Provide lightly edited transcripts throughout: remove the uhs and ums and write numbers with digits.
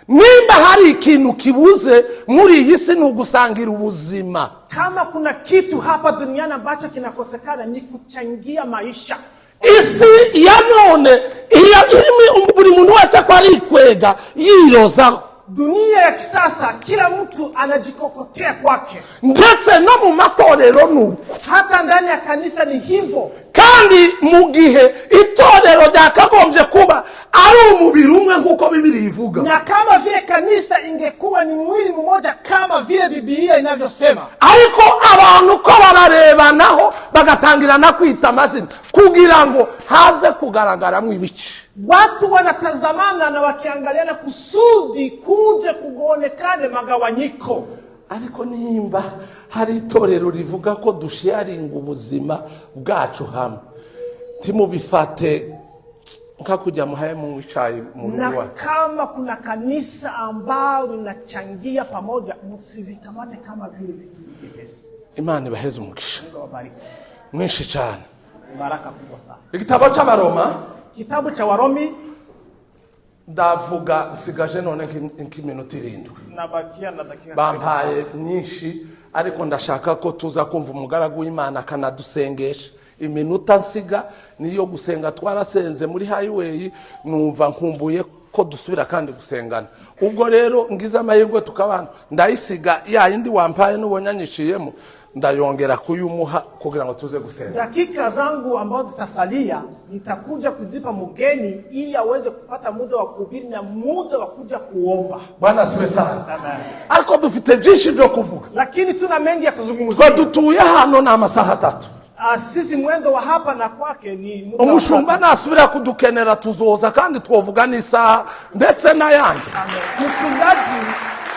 Nimba hari ikintu kibuze muri iyi si, ni ugusangira ubuzima. Kama kuna kitu hapa duniani ambacho kinakosekana, ni kuchangia maisha. Isi ya none irimo buri muntu wese ko arikwega yirozaho. Dunia ya kisasa, kila mtu anajikokotea kwake. Ndetse no mu matorero ni uko. Hata ndani ya kanisa ni hivyo. Kandi mu gihe itorero ryakagombye kuba ari umubiri umwe nk'uko Bibiri ivuga, Na kama vile kanisa ingekuwa ni mwili mmoja kama vile Biblia inavyosema, ariko abantu ko bararebanaho bagatangirana kwita amazina kugira ngo haze kugaragaramo ibice. Watu wanatazamana na wakiangaliana kusudi kuje kuonekane magawanyiko. Ariko nimba hari itorero rivuga ko dusharinga ubuzima bwacu hamwe, ntimubifate nka kujya muhaye munywa icayi mu rugo Na iwanyu. kama kuna kanisa ambalo linachangia pamoja, msivikamate kama vile vitu vyepesi. Imana ibaheze umugisha Mungu awabariki. mwinshi cyane. Baraka kubwa sana. Igitabo cy'Abaroma. Kitabu cha Warumi. Ndavuga nsigaje none nk'iminota 7. Nabakia na dakika. Bampaye myinshi, ariko ndashaka ko tuza kumva umugaragu w'Imana akanadusengesha. Iminota nsiga niyo gusenga. Twarasenze muri highway, numva nkumbuye ko dusubira kandi gusengana. Ubwo rero ngize amahirwe tukabana, ndayisiga ya yindi wampaye n'ubonye anyiciyemo, ndayongera kuyumuha kugira ngo tuze gusenga. Dakika zangu ambazo zitasalia nitakuja kuzipa mgeni ili aweze kupata muda wa kuhubiri na muda wa kuja kuomba. Bwana asifiwe sana. Amen. Ariko dufite byinshi byo kuvuga. Lakini tuna mengi ya Twe kuzungumzia. dutuye hano ni amasaha 3. Ah, sisi mwendo wa hapa na kwake ni muda wa Umushumba nasubira kudukenera tuzoza kandi twovuga n'isaha ndetse n'ayandi. Amen.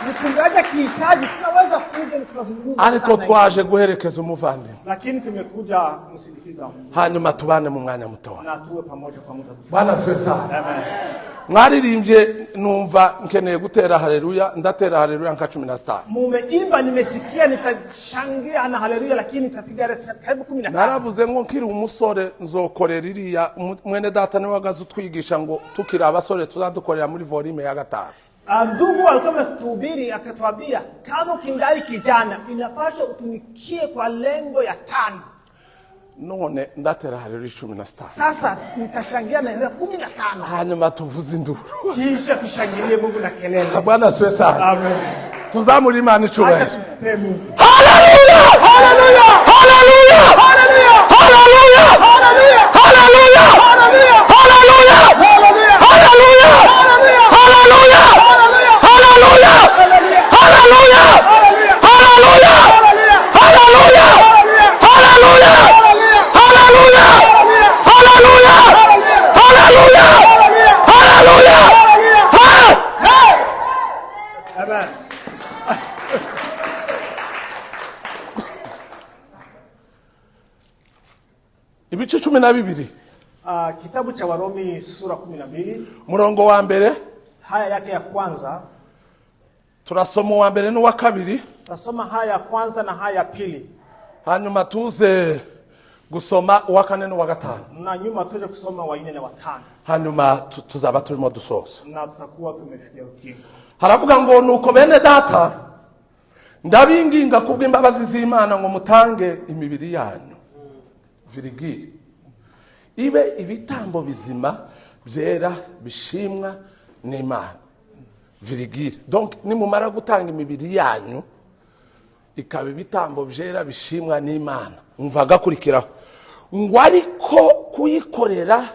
Mchungaji akihitaji tunaweza kuja na tunazungumza Ariko sana. twaje guherekeza umuvandimwe, Lakini tumekuja kumsindikiza hanyuma tubane mu mwanya mutoya. na tuwe pamoja kwa muda mfupi. Bwana asifiwe sana. Amen. Mwaririmbye numva nkeneye gutera haleluya, ndatera haleluya nka 15. Mumeimba, nimesikia, nitashangilia na haleluya, lakini nitapiga karibu 15. Naravuze ngo nkiri umusore nzokorera iriya. Mwene data niwe wagaze utwigisha ngo tukiri abasore tuzadukorera muri volume ya 5. Ah, ndugu alikuwa ametuhubiri akatuambia kama ukingali kijana inapaswa utumikie kwa lengo ya 5. None ndatera haleluya 15. Sasa nitashangilia na haleluya 15. Hanyuma tuvuze induru. Kisha tushangilie Mungu na kelele. Bwana asifiwe sana. Amen. Tuzamure Imana Acha icubahiro. tumpe Mungu. Haleluya, haleluya, haleluya, haleluya, haleluya, haleluya, haleluya, haleluya, haleluya, haleluya, haleluya, haleluya, haleluya, haleluya, haleluya, haleluya, haleluya, haleluya. Ha! Amen. Ibice 12. Ah, kitabu cha Warumi sura 12, Umurongo wa mbere. Haya yake ya kwanza. Turasoma uwa mbere n'uwa kabiri. Tasoma haya ya kwanza na haya ya pili. Hanyuma tuze gusoma uwa kane n'uwa gatanu. Na nyuma tuje kusoma wa nne na watano. Hanyuma tuzaba turimo dusoza. Na tutakuwa tumefikia ukingo. Haravuga ngo: "Nuko bene data, ndabinginga kubw'imbabazi z'Imana ngo mutange imibiri yanyu virigiri ibe ibitambo bizima byera bishimwa n'Imana." Virigiri, donc nimumara gutanga imibiri yanyu ikaba ibitambo byera bishimwa n'Imana, umva agakurikiraho ngo: "Ariko kuyikorera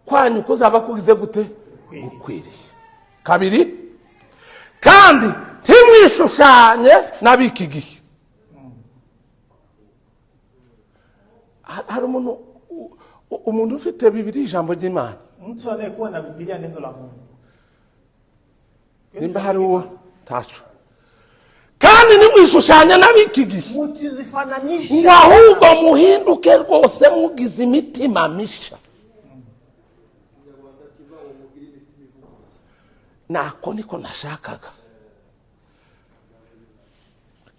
kwanyu kuzaba kugize gute? Gukwiriye." Kabiri: "Kandi ntimwishushanye n'ab'iki gihe." Hari umuntu ufite Bibiri, ijambo ry'Imana? Mtu anayekuwa na Biblia, neno la Mungu. Nimba hari uwo tacu: "Kandi nimwishushanye n'ab'iki gihe, Mutizifananishe ngo ahubwo muhinduke rwose mugize imitima misha." Nako niko nashakaga.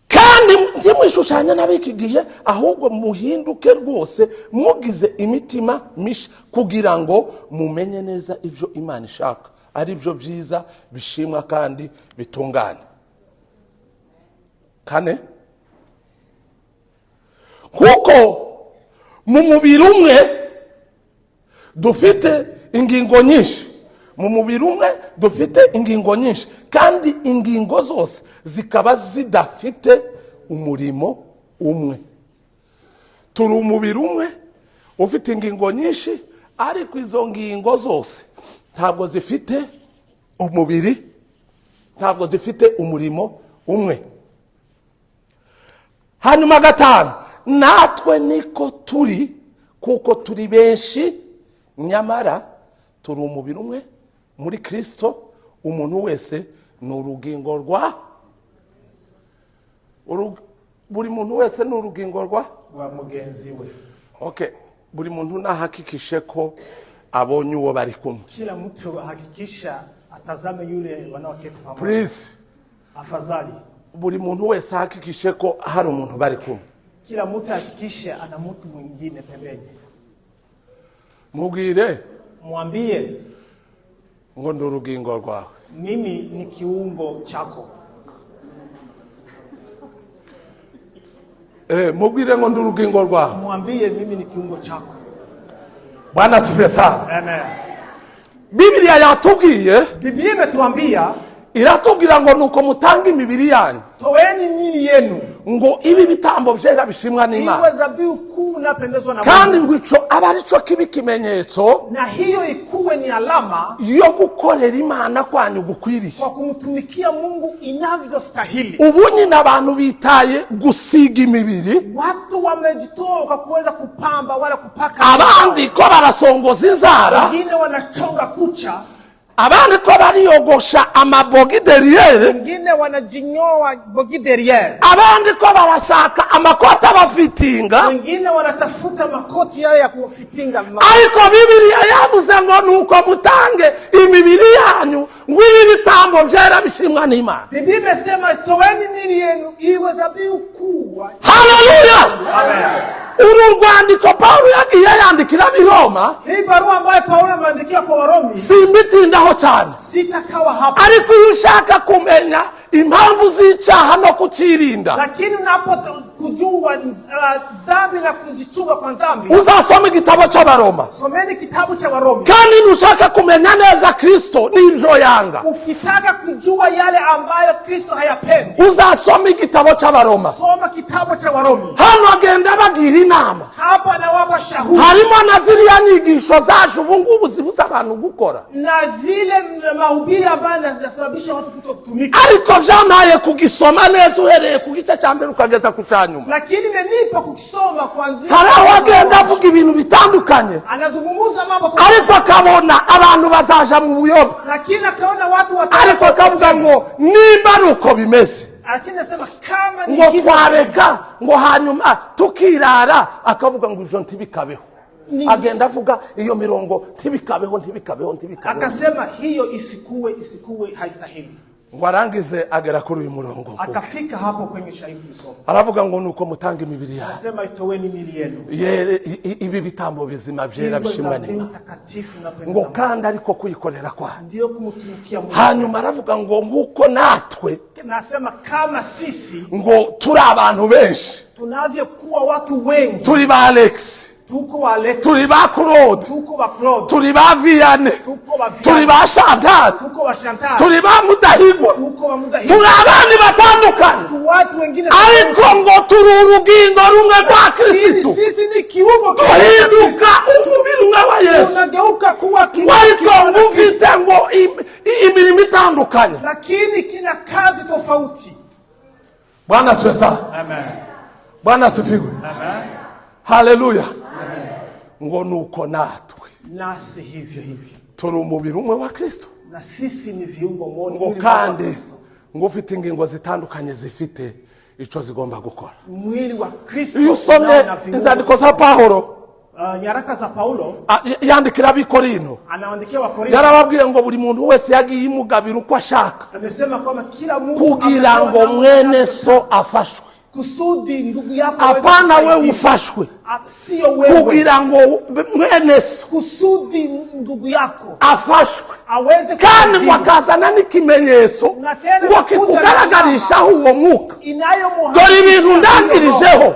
"Kandi ntimwishushanye n'ab'iki gihe, ahubwo muhinduke rwose mugize imitima misha, kugira ngo mumenye neza ibyo Imana ishaka, ari byo byiza bishimwa kandi bitunganye. Kane, kuko mu mubiri umwe dufite ingingo nyinshi, mu mubiri umwe dufite ingingo nyinshi, kandi ingingo zose zikaba zidafite umurimo umwe. Turi umubiri umwe ufite ingingo nyinshi, ariko izo ngingo zose ntabwo zifite umubiri, ntabwo zifite umurimo umwe. Hanyuma gatanu, natwe niko turi, kuko turi benshi, nyamara turi umubiri umwe muri Kristo. Umuntu wese ni urugingo rwa buri muntu wese ni urugingo rwa mugenzi we. Okay, buri muntu nahakikishe ko abonye uwo bari kumwe. Kila mtu ahakikisha atazame yule wanaoketi pamoja. Please. Afadhali. Buri muntu wese ahakikishe ko hari umuntu bari kumwe. Kila mtu ahakikishe ana mtu mwingine pembeni. Mubwire. Mwambie ngo ndi urugingo rwawe. Mimi ni kiungo chako. Mubwire ngo ndi urugingo rwawe. Mwambie mimi ni kiungo chako. Bwana asifiwe sana. Amen. Biblia yatubwiye, Biblia imetuambia, iratubwira ngo nuko mutanga imibiri yanyu, toeni miili yenu, ngo ibi bitambo byera bishimwa n'Imana, iwe zabihu kuu mnapendezwa na Mungu, kandi ngo ico aba arico kiba ikimenyetso, na hiyo ikuwe ni alama yo gukorera Imana kwanyu gukwiriye, kwa kumtumikia Mungu inavyostahili. Ubu nyine abantu bitaye gusiga imibiri, watu wamejitoa kwa kuweza kupamba wala kupaka, abandi ko barasongoza inzara, wengine wanachonga kucha, abandi ko bariyogosha amabogi derrière, wengine wanajinyoa bogi derrière, abandi ko barashaka amakoti abafitinga, wengine wanatafuta makoti yao ya kufitinga. Ariko Bibiliya yavuze ngo nuko mutange imibiri yanyu ngo ibi bitambo byera bishimwa n'Imana. Biblia imesema toeni miili yenu iwe zabihu kuu. Haleluya! Amen. Uru rwandiko Paulo yagiye yandikira ab'i Roma, hii barua ambayo Paulo ameandikia kwa Warumi, simbitindaho cyane, sitakawa hapa, ariko iyo ushaka kumenya impamvu z'icyaha no kucirinda, lakini unapokujua dhambi na kuzichunga kwa dhambi, uzasoma igitabo cy'Abaroma. Someni kitabu cha Warumi. Kandi nushaka kumenya neza Kristo n'ibyo yanga, ukitaka kujua yale ambayo Kristo hayapendi, uzasoma igitabo cy'Abaroma. Soma kitabu cha Warumi. Hano agenda bagira inama, hapa nawapa shauri, harimo na ziriya nyigisho zaje ubu ngubu zibuza abantu gukora, na zile mahubiri ambayo zinasababisha watu kutokutumika, ariko byamaye kugisoma neza uhereye ku gice cya mbere ukageza ku cya nyuma. Lakini imenipa kukisoma kuanzia. Hari aho agenda avuga ibintu bitandukanye, anazungumza mambo, ariko akabona abantu bazaja mu buyobe, lakini akaona watu ariko akavuga ngo nimba ari uko bimeze, lakini anasema kama ni ngo twareka ngo hanyuma tukirara, akavuga ngo ivyo ntibikabeho. Agenda avuga iyo mirongo ntibikabeho, ntibikabeho, ntibikabeho. Akasema hiyo isikuwe, isikuwe, haistahili. Ngo arangize agera kuri uyu murongo, akafika hapo kwenye shairi tulisoma, aravuga ngo nuko mutanga imibiri yanyu, anasema itoweni miili yenu, ibi bitambo bizima byera bishimwa n'Imana, takatifu na ngo kandi ariko kuyikorera kwanyu ndio kumtumikia Mungu. Hanyuma aravuga ngo nkuko natwe, nasema kama sisi, ngo turi abantu benshi, tunavyokuwa watu wengi, turi ba Alex, tuko wa Alex, turi ba Claude, tuko wa Claude, turi ba Vianney, tuko wa Vianney, turi ba Chantal, tuko wa Chantal, turi ba Mudahigwa, tuko wa Mudahigwa, turi abandi batandukanye, tu watu wengine, ariko ngo turi urugingo rumwe rwa Kristo, sisi ni kiungo, tuhinduka umubiri umwe wa Yesu, tunageuka kuwa kiungo, ariko mufite ngo imirimo itandukanye, lakini kina kazi tofauti. Bwana asifiwe sana. Amen. Bwana asifiwe. Amen. Haleluya. Ngo nuko natwe, nasi hivyo hivyo, turi umubiri umwe wa Kristo, na sisi ni viungo moja, ngo kandi ngo ufite ingingo zitandukanye zifite ico zigomba gukora. Mwili wa Kristo. Iyo usomye inzandiko za Paulo, nyaraka za Paulo, yandikira ab'Ikorinto, anaandikia Wakorinto, yarababwiye ngo buri muntu wese yagiye imugabira uko ashaka, amesema kwamba kila mtu kugira ngo mwene so afashwe, Kusudi ndugu yako aweze Hapana, we kusaidiwa. ufashwe Ah, sio wewe, kugira ngo mwene so kusudi ndugu yako afashwe, aweze kandi ngo kusaidiwa. akazana n'ikimenyetso Na tena ngo kikugaragarishaho uwo mwuka. Inayomuhakikishia Dore ibintu hiyo ndangirijeho,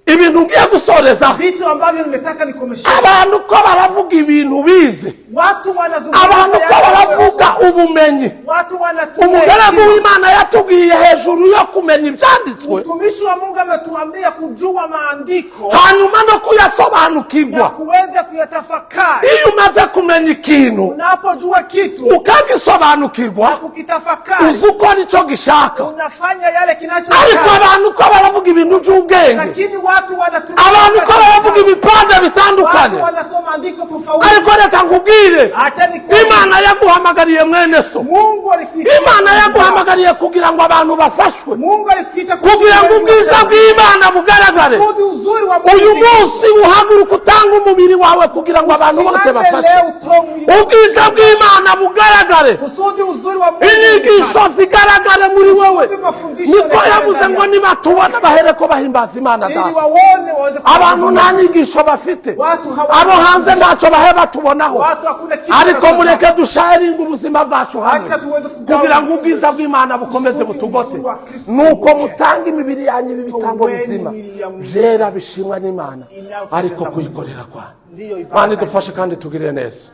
ibintu ngiye gusorezaho. vitu ambavyo nimetaka nikomeshe. Abantu ko baravuga ibintu bize, Watu wanazungumza abantu ko yale baravuga wanayosoma. ubumenyi. Watu wanatumia Umugaragu hekima. w'Imana yatubwiye hejuru yo kumenya ibyanditswe, Mtumishi wa Mungu ametuambia kujua maandiko hanyuma no na kuyasobanukirwa. kuweza kuyatafakari. Iyo umaze kumenya ikintu, Unapojua kitu ukagisobanukirwa, kukitafakari, uzi ukora icyo gishaka. unafanya yale Ariko kinachotaka. abantu ko baravuga ibintu by'ubwenge, Lakini watu wanatumia abantu ko baravuga ibipande bitandukanye, watu wanasoma andiko tofauti. ariko reka nkubwire, Acha nikwambie, Imana yaguhamagariye mwene so. Mungu alikuita, Imana yaguhamagariye kugira ngo abantu bafashwe, Mungu alikuita kugira ngo ubwiza bw'Imana bugaragare. kusudi uzuri wa Mungu. Uyu munsi uhaguruka utanga umubiri wawe kugira ngo abantu bose Usimame bafashwe, leo utoe mwili wako. ubwiza bw'Imana bugaragare, Kusudi uzuri wa Mungu inyigisho zigaragare muri wewe. Kusudi mafundisho Niko yaonekane yavuze ndani ngo yako. nibatubona bahereko bahimbaza Imana Ili Data. waone waweze Abantu nta nyigisho bafite, Watu hawana- abo hanze ntacyo bahe batubonaho, Watu hakuna kitu ariko wanatazama. mureke dusharinge ubuzima bwacu hamwe Acha tuweze kugawa kugira ngo ubwiza bw'Imana bukomeze Kusudi butugote. uzuri wa Kristo Nuko ubuke. mutanga imibiri yanyu ibi bitambo Toweni bizima imibiri ya Mungu. byera bishimwa n'Imana, Inayopendeza ariko Mungu. kuyikorera kwanyu. Ndiyo ibada. Mana idufashe kandi tugirire neza.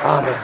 Amen.